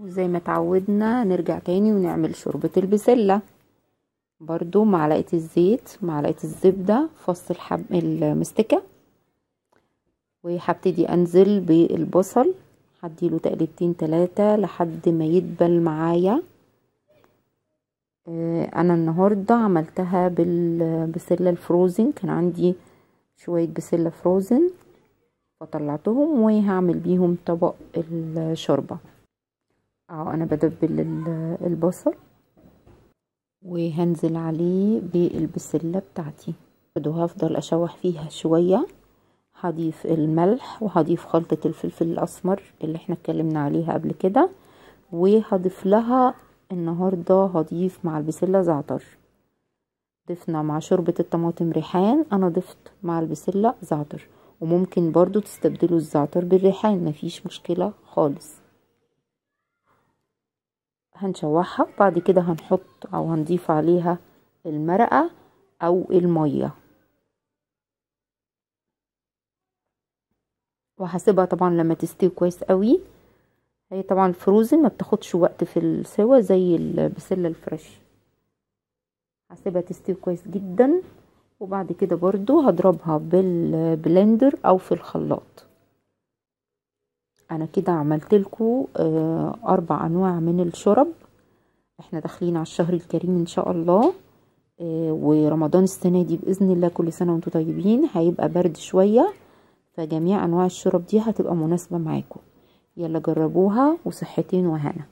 وزي ما تعودنا نرجع تاني ونعمل شوربة البسلة، برضو معلقة الزيت، معلقة الزبدة، فص الحب المستكة. وهبتدي انزل بالبصل، هديله تقلبتين تلاتة لحد ما يدبل معايا. انا النهاردة عملتها بالبسلة ال frozen، كان عندي شوية بسلة frozen فطلعتهم وهعمل بيهم طبق الشوربة. انا بدبل البصل وهنزل عليه بالبسلة بتاعتي، وهفضل اشوح فيها شوية. هضيف الملح وهضيف خلطة الفلفل الاسمر اللي احنا اتكلمنا عليها قبل كده، وهضيف لها النهاردة هضيف مع البسلة زعتر. ضفنا مع شوربة الطماطم ريحان، انا ضفت مع البسلة زعتر، وممكن برضو تستبدلوا الزعتر بالريحان، مفيش مشكلة خالص. هنشوحها، بعد كده هنحط او هنضيف عليها المرقة او المية، وهسيبها طبعا لما تستوي كويس قوي. هي طبعا ال frozen ما بتاخدش وقت في السوا زي البسلة ال fresh. هسيبها تستوي كويس جدا، وبعد كده برضو هضربها بال blender او في الخلاط. انا كده عملت لكم 4 انواع من الشرب. احنا داخلين على الشهر الكريم ان شاء الله، ورمضان السنة دي باذن الله كل سنة وانتم طيبين هيبقى برد شوية، فجميع انواع الشرب دي هتبقى مناسبة معاكم. يلا جربوها، وصحتين وهنا.